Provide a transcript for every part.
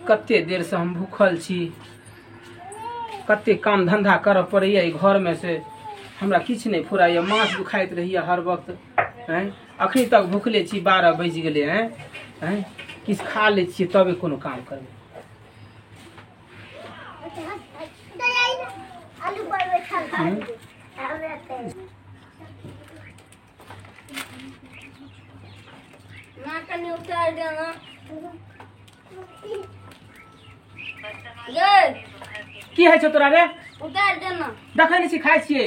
कते देर से हम भूखल छी, कते काम धंधा करऽ पड़ैया ई घरमे से हमरा किछु नहि फुराइया, माथ दुखाइत रहैया हर वक्त। हैं अखनी तक भूखले छी, 12 बजि गेलै। हैं हैं किछु खा लै छियै तबे कोनो काम करबै। माँ कनी उतार देना। गे की होइ छौ तोरा रे? उतार देना। देखै नहि छी खाइ छियै?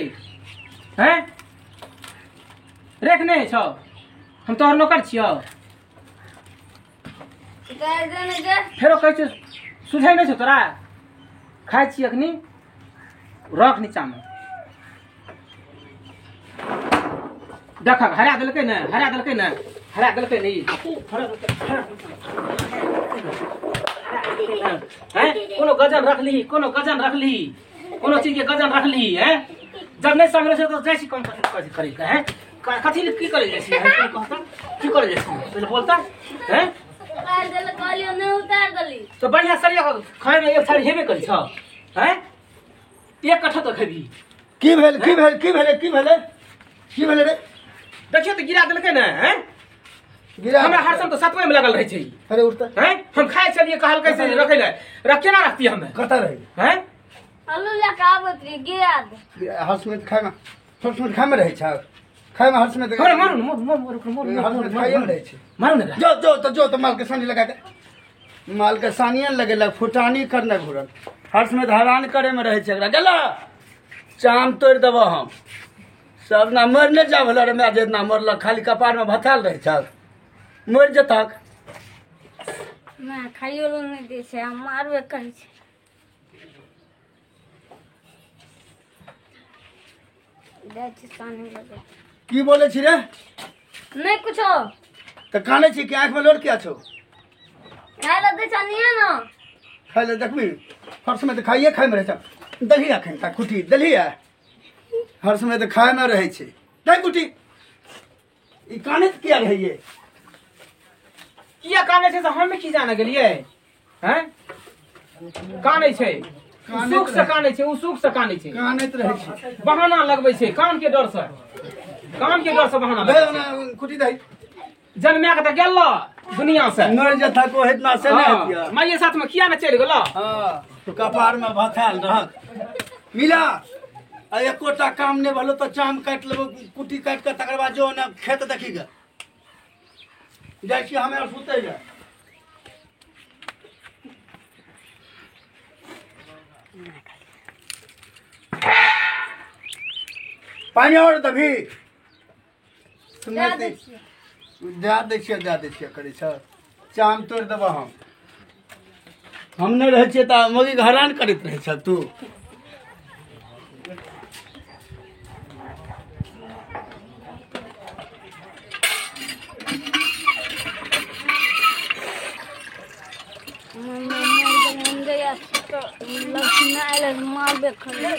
हैं रेख नहि छौ, हम तोहर नौकर छियौ। उतार देना गे। फेरो कहै छियौ सुझै नहि छौ तोरा? खाइ छी अखनी, रख नीचामे। देखक हरा देलकै ने, हरा देलकै ने, हरा देलकै ने ई। हरा देलकै, हरा देलकै ने। हैं कोनो गजन रखली, कोनो गजन रखली, कोनो चीज के गजन रखली। हैं जब नहि सम्हरै छै तऽ जाइ छी कम कथी खरीद के। हैं कथी लए की करै जाइ छी? हैं कहता की करै जाइ छी पहिले बोलता? हैं उतार देला कहलियो नहि उतार देली। तो बढ़िया सरिया खाय में एक थारी हेबे करै छ। हैं एक कट्ठा तो खेबी। की भेल की भेल की भेलै की भेलै की भेलै रे? देखियौ तऽ गिरा देलकै ने। हैं गिरा हमरा हर समय तो सतवे में लगल रहै छै। अरे उठता। हैं हम खाइ छलियै, कहलकै से रखै लए, रख केना रखती हमे? कतऽ रहै? हैं आलू लए कऽ आबैत रही गिरा दे। हर समय खायमे, हर समय खायमे रहै छै, खायमे हर समय। हमरा मारू ने, मारू मारू मारू हर समय खाइए मे रहै छै। मारू ने। जो जो तऽ जो तऽ माल के सानी लगा के, माल के सानिए लगेलक, फुटानी करने घुरल, हर समय हरान करे में रहै छै। एकरा गेला चाम तोड़ि देबऽ हम सब ना मर नहि जा भेल रे माय, जितना मरलक खाली कपार में भथाल रहै छल, मरि जेतक। माँ खाइयो लए नहि दै छै, हम मारबे करै छै। जाइ छी सानी लगे। की बोलै छी रे? नहि कुछो। तऽ कानै छी कि आँखिमे लोर किया छौ? खाय लए दै छलियै ने। खाइ लए देखबी हर समय तऽ खाइए खाइमे रहै छै। दही अखन तक कुटी दही है, हर समय तऽ खाइमे रहै छै। दही कुटी ई कानैत किया रहैये? किया कानै छै से हमे की जाने गेलियै? हैं कानै छै सुख से, कानै छै ओ सुख से कानै छै, कानैत रहै छै, बहाना लगबै छै कान के डर से, कान के डर से बहाना दही लगबै छै। ओना कुटी दही जन्म्या के तऽ गेल दुनिया से, मरि जेतक ओ इतना से नहि हेतियै। माइये साथ में किया ने चलि गेल? हँ कपार में भथाल रहत मिला आ एकोटा काम नहि भेलो तऽ चाम काटि लेबो, कुटी काटि कऽ तकर बाद जो ने खेत देखी गे। जाइ छी हमे आर सुतै लए। पानि आओर देबही? दए दै छियै। दए दै छियै, दए दै छियै करै छ। चाम तोड़ि देबऽ हम। हम नहि रहै छियै तऽ मौगीके हरान करैत रहै छ तू। मम्मी मरि गेलै, हम जहिया तऽ लक्ष्मी आयल मारबे करै।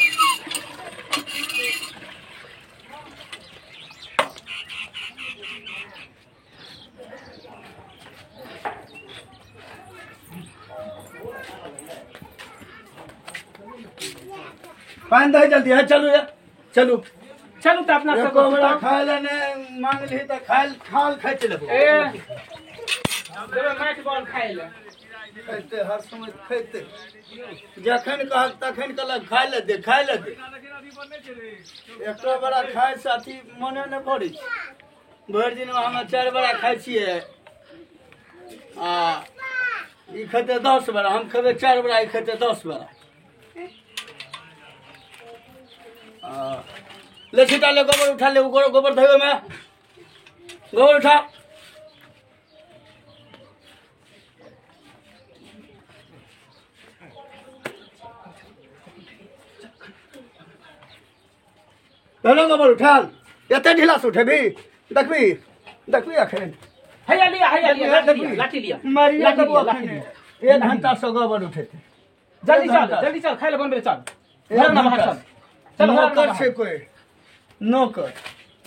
पानि दही जल्दी है, चलू ये चलू चलू तऽ अपना सब एको बेरा खाय लए नहि मांगली तऽ खायल खाल खाइ चलि ए देबै माटि बॉल खाइ लए। खाइते हर समय खाइते, जखन कहक तखन कहलक खाय लए दे, खाय लए दे। एको बेरा खाय से अथी मोने नहि भरै छै। भरि दिनमे हम 4 बेरा खाइ छियै आ ई खेतै 10 बेरा, हम खेबै 4 बेरा, ई खेतै 10 बेरा। आ, ले छिटा ले, गोबर उठा ले, गोबर गोबर धोबे में गोबर उठा। पहले गोबर उठाल, एते ढीला से उठेबी? देखबी देखबी अखन। हैया लिया, हैया लिया, लाठी लिया, लाठी लिया, मारिया लाठी देबो लिया, लाठी अखन। लिया। 1 घंटा से गोबर उठेते। जल्दी चल, जल्दी चल, खाय लए बनबै चल, एक घर ना बाहर घंटा चल, चल घर ना नौकर बाहर। छै कोई नौकर।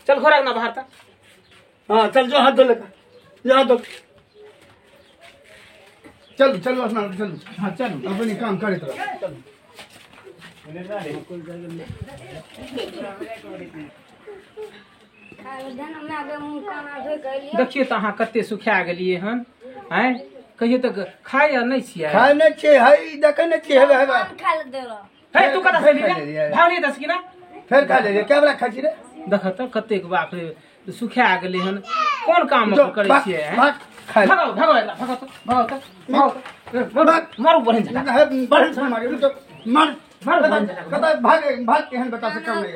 चल घर ना बाहर त। हाँ चल जो हाथ धो ले, जो हाथ धो। चलू चलू स्नान चलू। हाँ चलू अपने काम करैत रह। चलू देखियौ तऽ अहाँ कते सुखा गेलियै हन। आँय कहियो तऽ खाइ आर नहि छियै? खाइ नहि छियै, है देखै नहि छियै, हेबे हेबे खा ले देलो। हे तू कतऽ से लेलियै? भावनी दस कि ना फेर खा लेलियै। कै बेरा खाइ छी रे? देख तऽ कतेक बाप रे सुखा गेलै हन। कोन काम करै छियै? खाइ भगाउ भगाउ एकरा, भगाउ तऽ भगाउ तऽ भगाउ, मारू बढ़िन झटका। हे बढ़िन से मारू तो मार मारू बढ़िन झटका। कतऽ भाग भाग, एहन बेटा से काम नहि,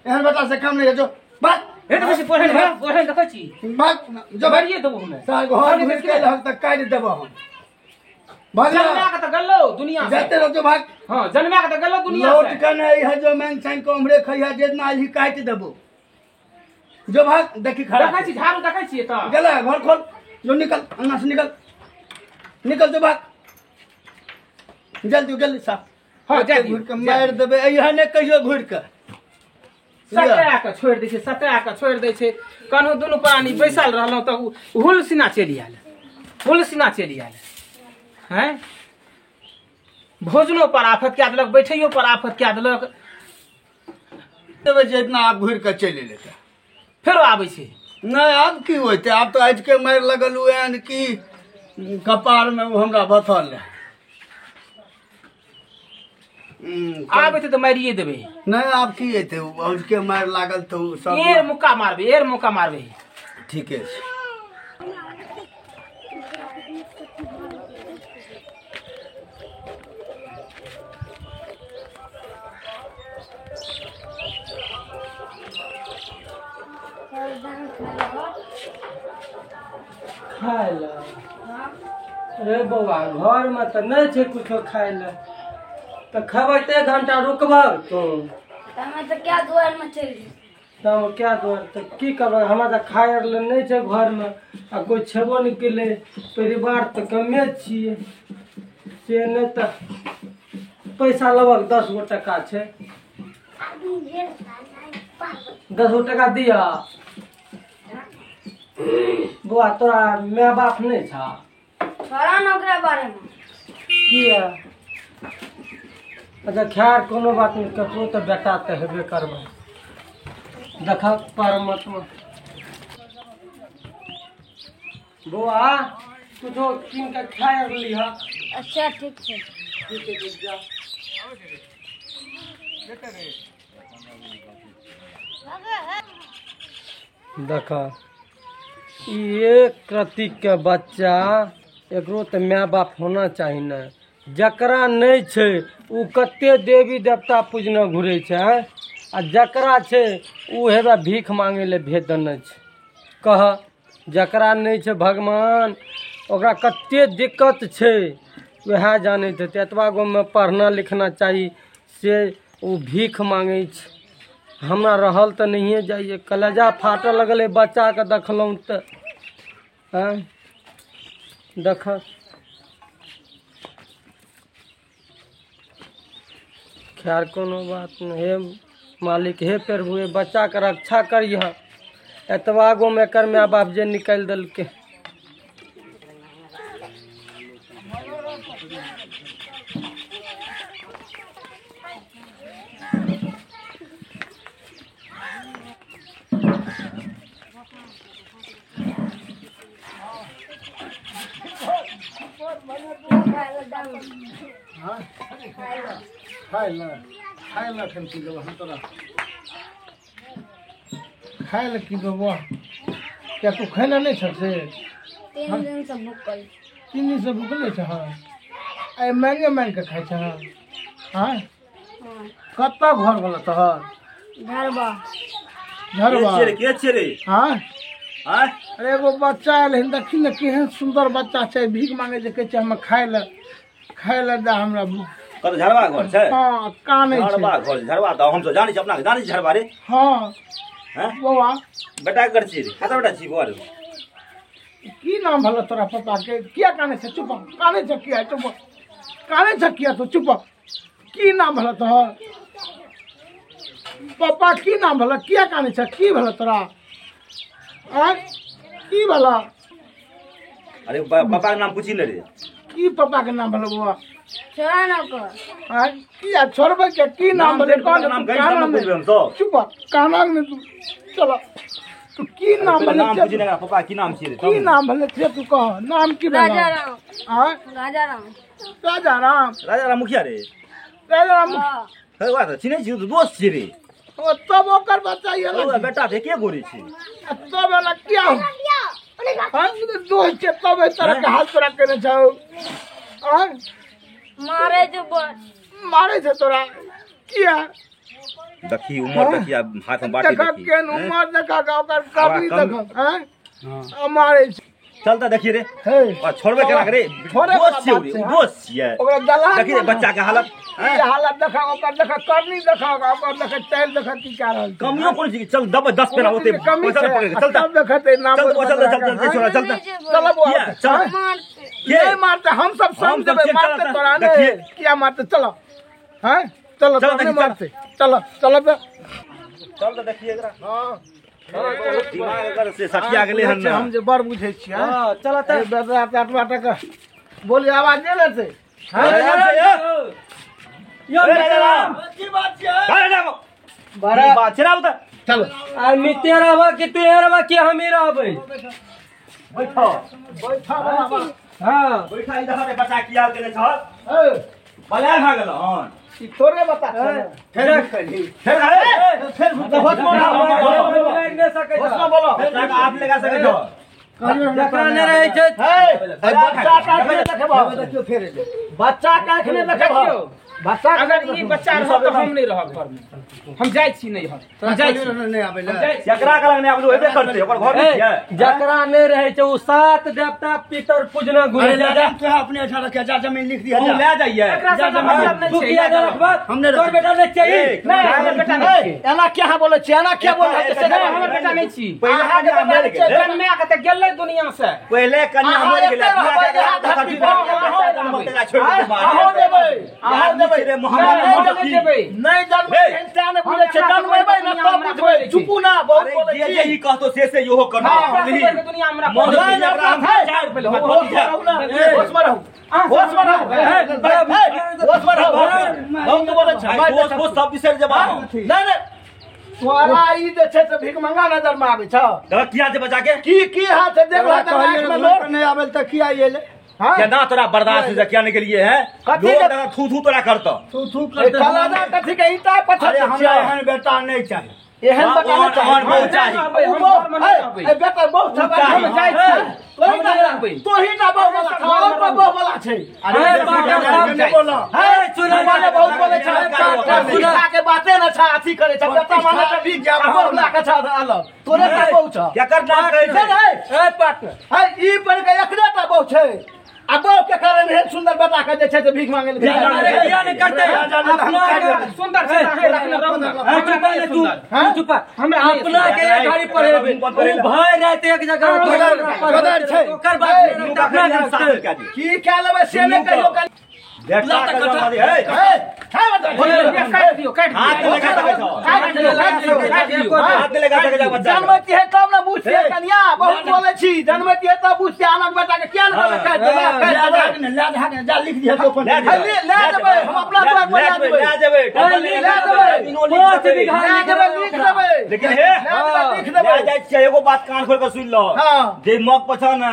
एहन बेटा से काम नहि। जो भाग। हे देखै छी पढ़े पढ़े देखै छी भाग जो भरिए देबो हमे। साल घर घुरि के लहक तऽ काटि देबो हम। भाग जन्मा के तऽ गेलो दुनिया से। जाते रहो जो भाग। हां जन्मा के तऽ गेलो दुनिया से। लौट के नहीं है जो मैं छैन को उमरे खइहा जेतना आइली काटि देबो। जो भाग देखी खड़ा देखै छी झाड़ू देखै छी तऽ गेला घर खोल जो निकल अंगना से निकल निकल जो भाग जल्दी जल्दी साफ। हां जल्दी घुरि के मारि देबै अइहा नहि कहियो घुरि के। सटा के छोड़ि दै छै, सटा के छोड़ि दै छै। कन्हु दुनू प्राणी बैसल रहलहुँ तऽ हुलसिना चलि आयल, हुलसिना चलि आयल। हैं भोजनो पर आफत कए देलक, बैठैयो पर आफत कए देलक। देबै जितना आब घुरि के चलि एलै तऽ फेरो आबै छै। नहि आब की होइतै, आब तऽ आजिके मारि लगल एहन कि कपारमे ओ हमरा बथल रहै। आबै तऽ मारिए देबै। नहि आब की हेतै, औजके मारि लागल तऽ ओ सब एर मुक्का मारबै, एर मुक्का मारबै। ठीके छै। खाय लए रे बौआ, घरमे तऽ नहि छै कुछो खाय लए, तऽ खेबै तऽ एक घंटा रुकबह तू। तऽ क्या दुआरमे चलि जेबै? तब क्या दुआर तऽ की करबै, हमरा तऽ खाय आर लए नहि छै घरमे, आ कोइ छेबो नहि केलै, परिवार तऽ कमे छियै से नहि तऽ पैसा लेबक 10 गो टका छै, 10 गो टका दिअ। बौआ तोरा माय बाप नहि छह? छोड़ा ने ओकरा बारेमे। किया? अच्छा खैर कोनो बात नहि, ककरो तऽ बेटा तऽ हेबे करबै। देखक परमात्मा। बौआ कुछो कीन के खाय लिह। अच्छा ठीक छै। ठीक छै जा। देख ई एक रत्ती के बच्चा, एकरो तऽ माय बाप होना चाही ने। जकरा नहि छै ओ कते देवी देवता पूजने घुरै छै, आ जकरा छै ओ हेबे भीख मांगे लए भेज देने छै। कह जकरा नहि छै भगवान ओकरा कते दिक्कत छै वएह जानैत हेतै। एतबा गोमे पढ़ना लिखना चाही से ओ भीख मांगै छै। हमरा रहल तऽ नहिए जाइए, कलेजा फाटऽ लगलै बच्चाके देखलहुँ तऽ। आँय देख खैर कोनो बात नहि। हे मालिक, हे प्रभु, हे बच्चाके रक्षा करिह। एतबा गोमे एकर माय बाप जे निकालि देलकै। खाय लए खाय लए एखन की देबो हम तोरा? खाय लए की देबो? क्या तू खैले नहि छह से? 3 दिन से भूखल। 3 दिन से भूखले छह? आइ मांगे मांगि के खाइ छह? हाँ कतऽ घर वाला तोहर? झरबा। झरबा के छियै रे? हाँ आँय अरे एगो बच्चा आयल हन, देखी ने केहन सुन्दर बच्चा छै, भीख मांगे छै, कहै छै हम खाय लए खाय लए दे हमरा। कतऽ झरबा घर छै? हाँ कानै छै। झरबा घर झरबा तऽ हमसब जानै छी, अपना जानै छी झरबा रे। हाँ बौआ बेटा कर छी रे, कतऽ बेटा छी बौआ रे? की नाम भेल तोरा पप्पा के? किया कानै छै? चुप कानै छै किया? चुप कानै छै किया तू? चुप। की नाम भेल तोहर पप्पा? की नाम भेल? किया कानै छै? की भेल तोरा? आँय की भेल? अरे पापा के नाम पूछी ने रे। की पापा के नाम भेलै बौआ? छोड़ा ना कर। आँय, किया छोड़बै के? की नाम भेलै? नाम गई तब ने बुझबै हम सब। चुप, काना ने तू। चल, तू की नाम पहिले भेलै? नाम बुझी ने पापा की नाम छियै रे, तब की ने। नाम भेलै से तू कह, नाम की भेलै? राजा राम। आँय? राजा राम। राजा राम। राजा राम मुखिया रे। राजा राम। हाँ। हे, ओकरा तऽ चिन्है छी, ओ तऽ दोस्त छियै रे। ओ तब ओकर बच्चा ये ओकरा बेटा तऽ एके गोरे छै। तब एना किया हो? हाँ, दोस्त छै तब एहि तरह के हाथ तोरा केने छौ? आँय? मारे जो बड़। मारै छै तोरा किया? देखी उमर देखी, आब हाथ में बाटी देखा देखी। केहन उमर देखा, ओकर कमी कम- देखा। आँय? आ मारै छै। चल तऽ देखी रे। हे, ओकरा छोड़बै केना के रे? छोड़े वाला दोस्त छियै बात रे, छै, ओ दोस्त छियै। ओकरा दलाल देखी रे बच्चा के हालत। ई हालत देखा ओकर, देखा करनी देखा ओकर, देखा चालि देखा की कए रहल छै। कमियो कोनो चीज के, चल दब 10 पेना ओते कमी पैसा छै, पकड़ के चल तब तऽ। देखते नाम चल तऽ, चल तऽ, चल चल छोड़ा चल तऽ। चल बौआ। किया? चल। आँय? मारते। के? नहीं मारते, हम सब हम संग सब देबै। छियै, मारते चल तोरा देखिए। नहीं किया मारते? चलो, हैं, चलो। चल, तोरा देखी, नहीं चल। मारते, चलो चलो तऽ। चल तऽ देखिए एकरा। हाँ। दिमाग एकर से सठिया गेलै हन ने। हम जे बड़ बुझै छियै। हाँ, चल तऽ। ए, बेटा, आठवा टका बोली आवाज नहि लेतै। राजा राम से, ए, यो ए, राजा राम। की बात छियै? राजा राम। बड़ा की बात छै रे, आब तऽ। चलो। आ मिते रहबा कि तू रहबा कि हमी रहबै? बैठो। बैठा बाबा। हाँ। बैठा, ई देखा रे बच्चा की हाल केने छल। ए, बलाय भए गेल हन। ई थोड़े बता छै। फेर फेर ए, फेर होश में रहो। लागि नहि सकै होश छौ। में बोलो। बच्चा के हाथ लगा सकै छौ। जकरा नहि रहै छै। हे, बच्चा के एखने देखबौ। बच्चा के एखने देखबौ। बच्चा के अगर ई बच्चा रहत तऽ हम नहि रहब घरमे, हम जाइ छी नैहर, हम जाइ छी, नहि आबै हम जाइ छी। जकरा के लग नहि आबलू हेबे करतै, ओकर घर नहि ए, छियै। जकरा नहि रहै छै ओ सात देवता पितर पूजना घुरे अरे जा, तू अपने अच्छा रखे जा, जमीन लिख दिया तू जा। लए जाइए। एकरा सबके मतलब नहि तू छै। किया नहि रखबह? हम नहि तोर रखबै। बेटा नहि चाहिए। ए, नहि, हमर बेटा नहि छियै। एना क्या बोलै छै? एना क्या बोलै छै? से नहि, हमर बेटा नहि छी। पहिले अहाँके कन्या बेटा मरि गेलै। जन्मे के तऽ गेलै दुनिया से। पहिले कन्या अहाँ मरि गेलै। एते रहबै जे हाथ बियाह के धरती बाद पर बेटा छोड़ि देतै बाहर। अहाँ देबै, अहाँ आदमी देबै। छै रे, मोहम्मद नहि मोहम्मद नहि की? देबै। नहि जन्मै हे। तें नहि बुझै छै। जन्मेबै ने तब बुझबै। चुपू ना, बहुत अरे बोलै जे जे छी। ई कहतो से से इहो करना। नहि, एकरा से बढ़िके दुनिया हमरा मन कोइ नहि, नहि, एकरा हम नहि, चारि पहिले होश बात में रहू ना, होश में रहू, होश में रहू, होश में रहू। बहुत बोलै छै। आइ दोस्त दोस्त सब बिसरि जेबा हम। नहि नहि, तोरा ई जे छै से भीख मंगा नजर में आबै छौ। देखऽ किया छै बच्चा के? की की हाल छै देख लह तऽ आँखि में लोर। नहीं आबेल तऽ किया अयलै? हाँ? केना तोरा बर्दाश्त होइ छै, किया नहि गेलियै हैं? कथी लोग के- देखऽ थू थू तोरा करतौ। थू थू ए, करते। कलादा कथी के ईंटा पत्थर अरे के हमरा छियै? एहन बेटा नहीं चाही। एहन हाँ, बेटा ओहन- नहि चाही। ओहन बहुत चाही। रहबै, उ हम बहुत- घरमे नहि ए, रहबै। ए, बेटा बहुत छै, चाही। हम जाइ छी। तोही हम नहि रहबै। तोही टा बहु वाला छौ, और पर बहु वाला छै। अरे हे, बेटा, बाटर बेटा, साहब, नहीं बोला। हे, सुनै माने बहुत बोलै छै। सुनै। शिक्षा के बाते न छै, अथी करे छै। बेटा माने के भी जाब। बहु ला के छै अलग। तोरे टा बहु छौ। केकर नाम कहै छै छै? ने? ए पार्टनर। है, ई पर के एकरे टा बहु छै। आ बहु के कारण एहन सुंदर बेटा के जे छै से भीख मांगे लए अरे किया नहि करतै? अपना के सुन्दर छै तऽ अहाँ रखने रहू ने। ए, चुप ने तू, हाँ? तू चुप। हमरा नहि अपना के एक घड़ी पर हेबै। उ भय राति एक जगह गदर छै। ओकर बात नहि रखतै, अपना के रखतै। की कए लेबै से नहि कहियो कनि। बेटा के जन्म दे, हे। हे, हे बेटा, काटि दियौ, काटि हाथ दियौ। लगा सकै छौ। काटि दियौ, काटि दियौ, काटि दियौ। हाथ लगा सकै छौ बच्चा के। जनमैत है तब ने बुझतियै कनिया, बहुत बोलै छी। जनमैत है तब बुझतियै। आनक बेटा के किया ने कहबै काटि देबै, काटि ले देबै। जा ने, ले जा ने, जा लिख दिया तो अपन। ले हे, ले जेबै, हम अपना दुआर पर ले जेबै। ले जेबै। ए, ले जेबै। जमीनो लिख 5 देबै। बीघा ले जेबै, लिख देबै। लेकिन हे, ले जेबै, लिख ले देबै। जाइ छियै, एगो बात कान खोल के सुनि लह। हाँ। जे मग पछा ने,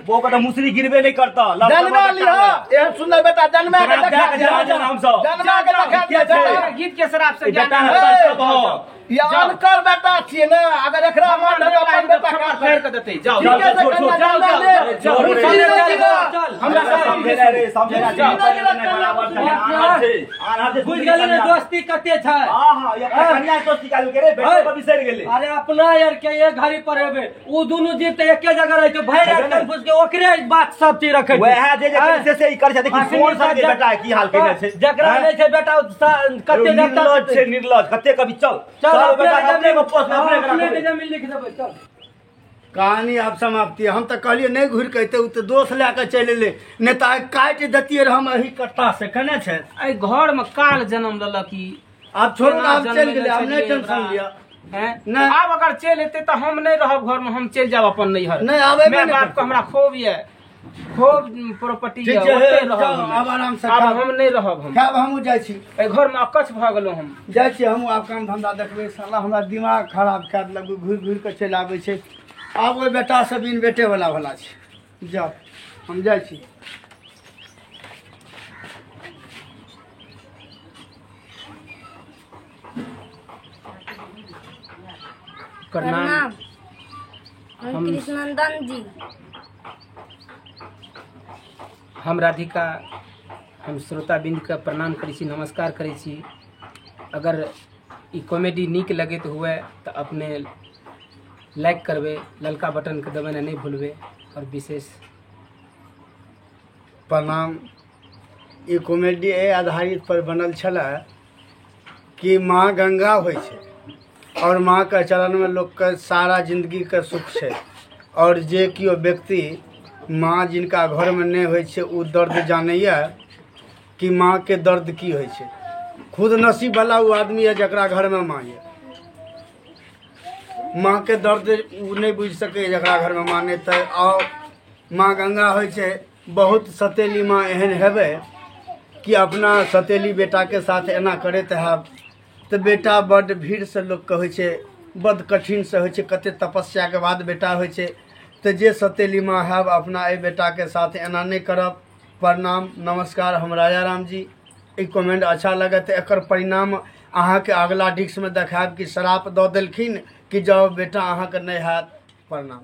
वो कतऽ मुसरी गिरबे नहि करतऽ। लड़का जनमे बच्चा लिह, एहन सुन्दर बेटा जनमे के शराब देखा दए के जरा जरा हमसब। जनमे के देखा के छै? गीत के शराब से ई बेटा ज्ञान है, हे। सब हो। ये अनकर बेटा छियै ने, अगर एकरा मान लेबै अपन बेटा खबर के फेर के देतै। जाओ, ठीके जाओ, छै छोड़, कन्या, छोड़, जाओ, जनमे जाओ, ले। जाओ, मुसरी चल, नहि चल, गिरह। चल। हमरा सब समझेला रे, समझेला। बराबर छै, आन्हर छै, आन्हर छै। बुझि गेली ने दोस्ती कते छै? हाँ हाँ, ये अपना कन्या के दोस्ती काल के रे, बेटो के बिसरि गेलै। अरे अपना यार के एक घड़ी पर हेबै, उ दुनू जीव तऽ एके जगह रहै छै। भरि राति कन्फ्यूज के ओकरे बात सब चीज रखै छै। वएह जे जे करै छै से ई करै छै। देखी अखनी सोन सन के तक बेटा के की हाल केने छै। जकरा हैं? नहि छै बेटा, उ कते निर्लज छै, निर्लज। कते कभी चल चल चल अपने बेटा, के अपने जमीन के पोस, अपने के अपने के रखबै। जमीन लिख देबै, चल। कहानी आब समाप्ति। हम तऽ कहलियै नहि घुरि के अयतै, ओ तऽ दोस्त लए कऽ चलि एलै, नहि तऽ आइ काटि देतियै रहए हम एहि कट्टा से। केने छै? एहि घर में काल जन्म लेलक ई। आब छोड़ू ने, आब केना चलि गेलै, आब जन्म नहि लेने टेंशन छलियै लिअ। हैं? नहि। आब अगर चलि एतै तऽ हम नहि रहब घर में, हम चलि जायब अपन नैहर। नहि, आब एबे माय नहि बाप के करतै। हमरा खूब ये। खूब प्रॉपर्टी ठीक यऽ, छै, ओतै हे, रहब जाउ, हम। आब आराम से आब खाउ। हम नहि रहब हम। खायब, हमहूँ जाइ छी। एहि घरमे अकछ भऽ गेलहुँ हम। जाइ छी हमहूँ, आब काम धन्धा देखबै। साला हमरा दिमाग खराब कए देलक, घुरि घुरि कऽ चलि आबै छै। आब ओहि बेटासँ बिन बेटेवला भला छै। जाउ, हम जाइ छी। प्रणाम। प्रणाम। हम कृष्णनंदन जी। हम राधिका, हम श्रोताबिन्दके प्रणाम करै छी, नमस्कार करै छी। अगर ई कॉमेडी नीक लगैत हुए तऽ अपने लाइक करबै, ललका बटनके दबेनाइ नहि भूलबै। आओर विशेष प्रणाम। ई कॉमेडी एहि आधारित पर बनल छलै कि माँ गंगा होइ छै आओर माँके चरणमे लोकके सारा जिन्दगीके सुख छै, आओर जे केओ व्यक्ति माँ जिनका घरमे नहि होइ छै ओ दर्द जानैए कि माँके दर्द की होइ छै। खुद नसीबवला ओ आदमी यऽ जकरा घरमे माँ यऽ। माँके दर्द ओ नहि बुझि सकैए जकरा घरमे माँ नहि। तऽ आउ, माँ गंगा होइ छै। बहुत सतेली माँ एहन हेबै कि अपना सतेली बेटाके साथ एना करैत हैब तऽ बेटा बड्ड भीड़सँ लोकके होइ छै, बड्ड कठिनसँ होइ छै, कते तपस्याके बाद बेटा होइ छै। तऽ जे सतेली माँ हैब, अपना एहि बेटाके साथ एना नहि करब। प्रणाम, नमस्कार। हम राजा राम जी। ई कमेंट अच्छा लगत तऽ एकर परिणाम अहाँके अगला डिस्कमे देखायब कि श्राप दऽ देलखिन कि जाउ बेटा अहाँके नहि हैत। प्रणाम।